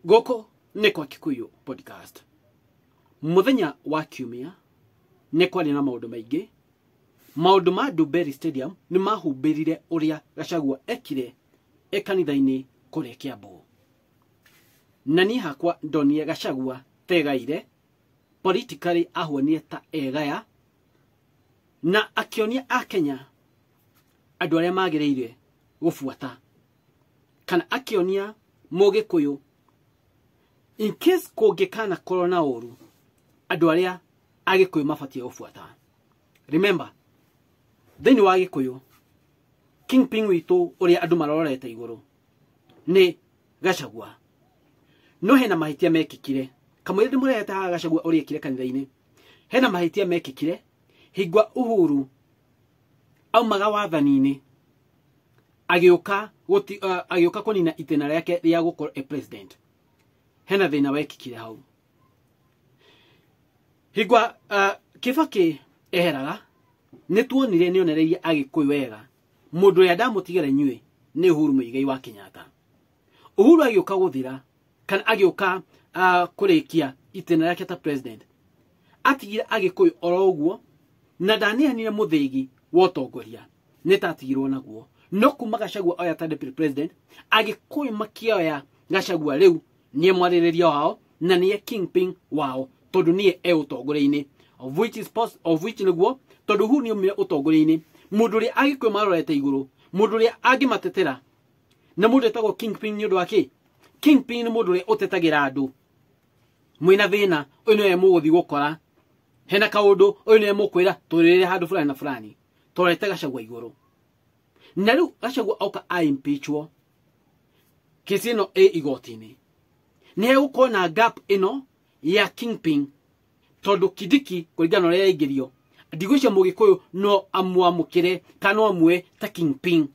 Gũkũ nĩ kwa Kikuyu Podcast. Mũthenya wa Kiumia nĩ kwarĩ na maũndũ maingĩ. Maũndũ ma Ndumberi Stadium nĩ mahumbĩrire ũrĩa Gachagua ekire e kanitha-inĩ kũrĩa Kiambu. Na niĩ hakwa ndonire Gachagua tegaire, politically ahuanire ta egaya, na akĩonia akenya andũ arĩa magĩrĩire gũbuata, kana akĩonia mũgĩkũyũ in case kũngĩkana korwo na ũru, andũ arĩa agĩkũyũ mabatiĩ gũbuata. Remember, thĩinĩ wa Gĩkũyũ, kingpin witũ ũrĩa andũ marorete igũrũ nĩ Gachagua. No hena mahĩtia mekĩkire kamũira ndĩmũrehete haha Gachagua ũrĩa ekire kanitha-inĩ. Hena mahĩtia mekĩkire hingwa Uhuru aumaga wathani-inĩ agĩũka agĩũka kũnina itĩna rĩake rĩa gũkorwo e president. Hena thĩna wekĩkire hau hingwa Kibaki eheraga, nĩ tuonire nĩ onereirie Agĩkũyũ wega. Mũndũ ũrĩa ndamũtigĩra inyuĩ nĩ Uhuru Muigai wa Kenyatta. Uhuru agĩũka gũthira kana agĩũka kũrĩkia itĩna rĩake ta president, atigire Agĩkũyũ oro ũguo na ndaneanire mũthĩgi wa ũtongoria, nĩ tatigirwo naguo. No kuma Gachagua oya ta deputy president, Agĩkũyũ makĩoya Gachagua rĩu nĩe mwarĩrĩria wao na nĩe kingpin wao, tondũ nĩe e ũtongoria-inĩ, of which is of which nĩguo, tondũ Uhuru nĩaumire ũtongoria-inĩ. Mũndũ ũrĩa Agĩkũyũ marorete igũrũ, mũndũ ũrĩa angĩmatetera na mũndũ etagwo kingpin. Nĩ ũndũ wa kĩ? Kingpin nĩ mũndũ ũrĩa ũtetagĩra andũ mwĩna thĩna, ũyũ nĩwe mũgũthiĩ gũkora hena kaũndũ, ũyũ nĩwe mũkwĩra tũrĩrĩre handũ fulani na fulani. Tũrorete Gachagua igũrũ, na rĩu Gachagua oka a impeachwo, kesi ĩno ĩ igoti-inĩ, nĩ hegũkorwo na gap ĩno ya kingpin, tondũ Kindiki kũringana na ũrĩa yaingĩrio, ndigwĩciria mũgĩkũyũ no amwamũkĩre kana no amue ta kingpin.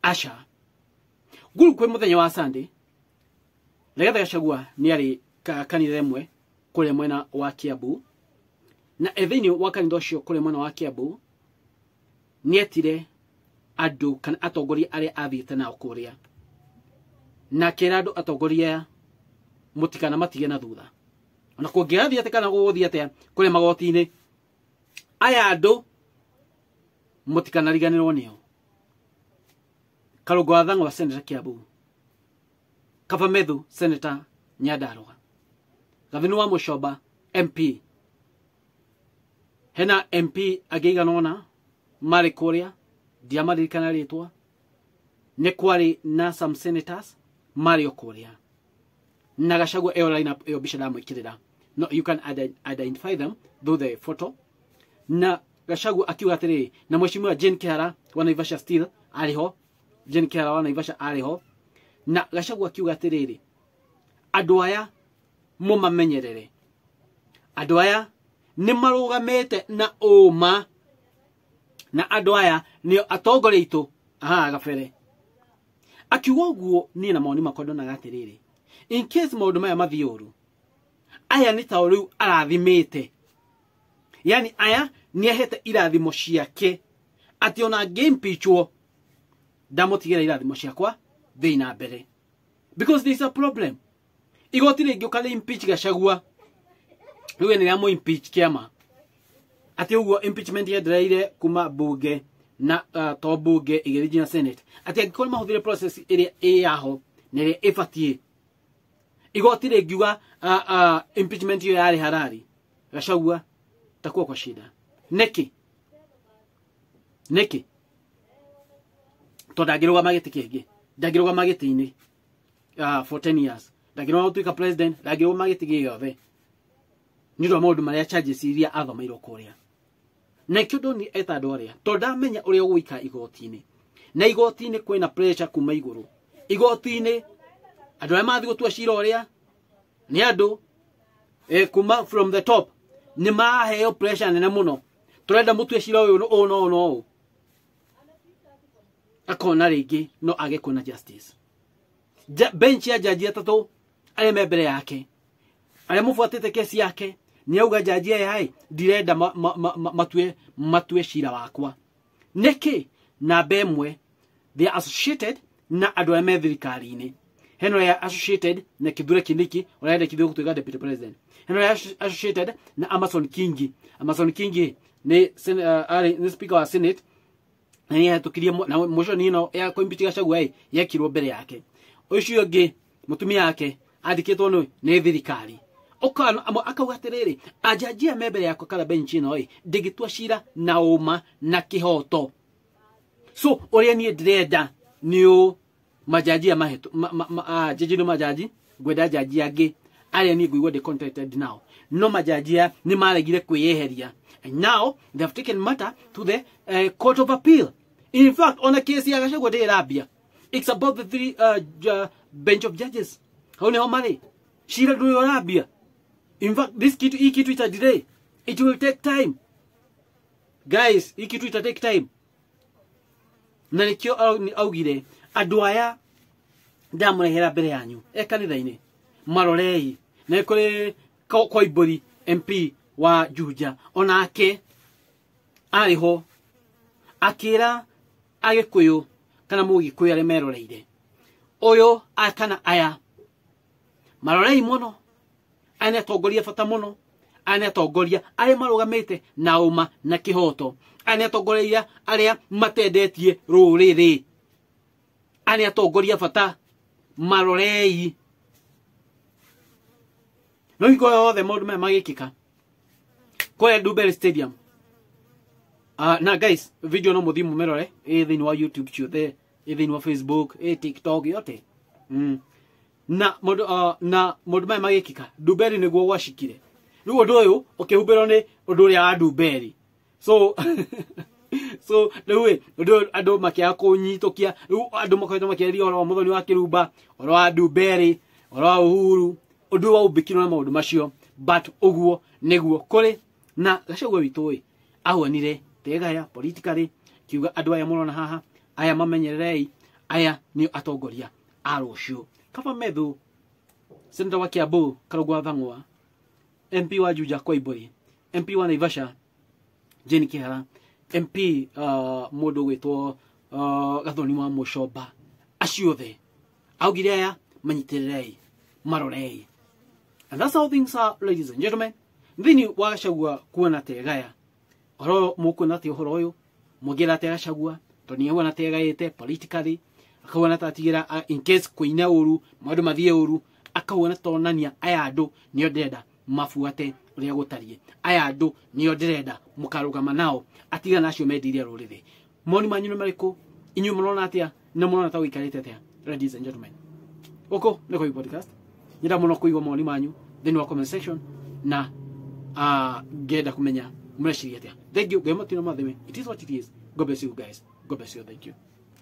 Aca nguru kwĩ mũthenya wa Sunday, Rigathi Gachagua nĩ arĩ kanitha ĩmwe kũrĩa mwena wa Kiambu, na e thĩinĩ wa kanitha ũcio kũrĩa mwena wa Kiambu nĩ etire andũ kana atongoria arĩa athiĩte nao kũrĩa, na akĩra andũ atongoria aya mũtikana matige na thutha, ona kũngĩgathiĩ atĩa kana gũgũthiĩ atĩa kũrĩa magoti-inĩ, aya andũ mũtikanariganĩrwo nĩo. Karũngo wa Thang'wa, Senator Kiambu; Kaba Methu, Senator Nyandarua; Gathinu wa Muchomba, MP. Hena MP angĩ igana ũna marĩ kũrĩa, ndiamaririkana rĩtwa. Nĩ kwarĩ na some senators marĩ o kũrĩa, na Gachagua ĩyo lineup ĩyo mbica ndamwĩkĩrĩra, no you can identify them through the photo. Na Gachagua akiuga atĩrĩrĩ, na mheshimiwa Jane Kihara wa Naivasha still arĩ ho, Jane Kihara wa Naivasha arĩ ho. Na Gachagua akiuga atĩrĩrĩ, andũ aya mũmamenyerere, andũ aya nĩ marũgamĩte na ũma, na andũ aya nĩo atongoria aitũ haha gabere. Akiuga ũguo, niĩ na mawoni makwa ndonaga atĩrĩrĩ, in case maũndũ maya mathiĩ ũru, aya nĩ ta rĩu arathimĩte, yani aya nĩ ahete irathimo ciake, atĩ ona angĩimpeachwo ndamũtigĩra irathimo ciakwa thĩĩ na mbere, because there is a problem. Igoti rĩngĩũka rĩ impeach Gachagua, rĩu nĩ rĩamũ impeach kĩama, atĩ ũguo impeachment yendereire kuma bunge na to bunge ĩgĩthiĩ nginya Senate, atĩ angĩkorwo nĩ mahũthĩre process ĩrĩa ĩ yaho na ĩrĩa ĩbatiĩ, igoti rĩngiuga impeachment ĩyo yarĩ harari, Gachagua takuwa kwa shida. Nĩkĩ? Nĩkĩ? Tondũ ndangĩrũgama gĩtĩ kĩngĩ, ndangĩrũgama gĩtĩ-inĩ for 10 years, ndangĩrũgama gũtuĩka president, ndangĩrũgama gĩtĩ gĩothe nĩ ũndũ wa maũndũ marĩa charges iria athomeirwo kũrĩa. Na ikĩo ndoni eta andũ arĩa, tondũ ndamenya ũrĩa ũgũikara igoti-inĩ, na igoti-inĩ kwĩna pressure kuma igũrũ. Igoti-inĩ andũ arĩa mathiĩ gũtua cira ũrĩa nĩ andũ kuma from the top, nĩ maraheo pressure nene mũno, tũrenda mũtue cira ũyũ ũũ na ũũ na ũũ. Akona rĩngĩ no age kuona justice. Bench ya jaji atatũ arĩa me mbere yake, arĩa mũbuatĩte kesi yake, nĩ auga jaji aya ĩ ndirenda matue cira wakwa. Nĩkĩ? Namba ĩmwe, they are associated na andũ arĩa me thirikari-inĩ. Hena ũrĩa associated na Kithure Kindiki ũrĩa endekithio gũtuĩka deputy president. Hena ũrĩa associated na Amason Kingi. Amason Kingi nĩ arĩ nĩ speaker wa senate na nĩ ahetũkirie na motion ĩno ya kũ-impeach Gachagua ĩ yekirwo mbere yake. Ũcio ũngĩ mũtumia wake andĩkĩtwo nĩ thirikari. Akauga atĩrĩrĩ, ajaji aya me mbere yakwa kana bench ĩno ĩ ndĩngĩtua cira na ũma na kĩhoto. So ũrĩa niĩ ndĩrenda nĩ ũũ, majaji aya mahetũ jaji no majaji ngwenda jaji angĩ arĩa niĩ ngũigua ndĩ contented nao, no majaji aya nĩ maregire kwĩyeheria. And now they have taken matter to the court of appeal. In fact, ona kesi ya Gachagua ndĩ ĩrambia, it's about the three bench of judges. Hau nĩho marĩ, cira ndũrĩ ũrambia. In fact, this kitu, hii kitu ita delay, it will take time guys, hii kitu ita take time. Na nĩkĩo augire andũ aya ndamũrehera mbere yanyu e kanitha-inĩ marorei. Na kũrĩ Koimbũri MP wa Juja, onake arĩ ho akĩra Agĩkũyũ kana Mũgĩkũyũ arĩa meroreire ũyũ kana aya marorei mũno, aya nĩ atongoria bata mũno, aya nĩ atongoria arĩa marũgamĩte na ũma na kĩhoto, aya nĩ atongoria arĩa matendetie rũrĩrĩ, aya nĩ atongoria bata, marorei. No hingo yothe maũndũ maya magĩkĩka kũrĩa Ndumberi Stadium. Na guys, video no mũthiĩ mũmĩrore ĩ thĩinĩ wa YouTube ciothe, ĩ thĩinĩ wa Facebook, ĩ TikTok yote. Na mũndũ na maũndũ maya magĩkĩka Ndumberi nĩguo gwacikire. Rĩu ũndũ ũyũ ũkĩhumbĩrwo nĩ ũndũ ũrĩa wa Ndumberi. So so rĩu ĩ ũndũ andũ makĩaga kũnyitũkia, rĩu andũ makoretwo makĩaria ũhoro wa Mũthoni wa Kĩrumba, ũhoro wa Ndumberi, ũhoro wa Uhuru, ũndũ wa ũmbĩkirwo na maũndũ macio, but ũguo nĩguo kũrĩ. Na Gachagua witũ ĩ ahuanire tegaya politically kiuga andũ aya mũrona haha, aya mamenyererei, aya nĩo atongoria a rũciũ. Kaba Methu, senator wa Kiambu Karũngũ wa Thang'wa, MP wa Juja Koimbũri, MP wa Naivasha Jane Kihara, MP mũndũ ũgwĩtwo Gathoni wa Mũcomba, acio othe augire aya manyitĩrĩrei, marorei. And that's how things are, ladies and gentlemen. Thĩinĩ wa Gachagua kuona tegaya ũhoro, mũkuona atĩ ũhoro ũyũ mũngĩra atĩa Gachagua, tondũ nĩ ahuana ta egaĩte politically, akahuana ta atigĩra in case kũina ũru maũndũ mathiĩ ũru, akahuana ta onania aya andũ nĩo ndĩrenda mabuate ũrĩa gũtariĩ, aya andũ nĩo ndĩrenda mũkarũgama nao, atigana acio mendirie rũrĩrĩ. Mawoni manyu nĩ marĩkũ? Inyuĩ mũrona atĩa na mũrona ta gũikarĩte atĩa? Ladies and gentlemen, gũkũ nĩ Koigu Podcast. Nyenda mũno kũigua mawoni manyu thĩinĩ wa comment section, na ngenda kũmenya mũreciria atĩa. Thank you. Ngai matino mathime. It is what it is. God bless you guys. God bless you. Thank you.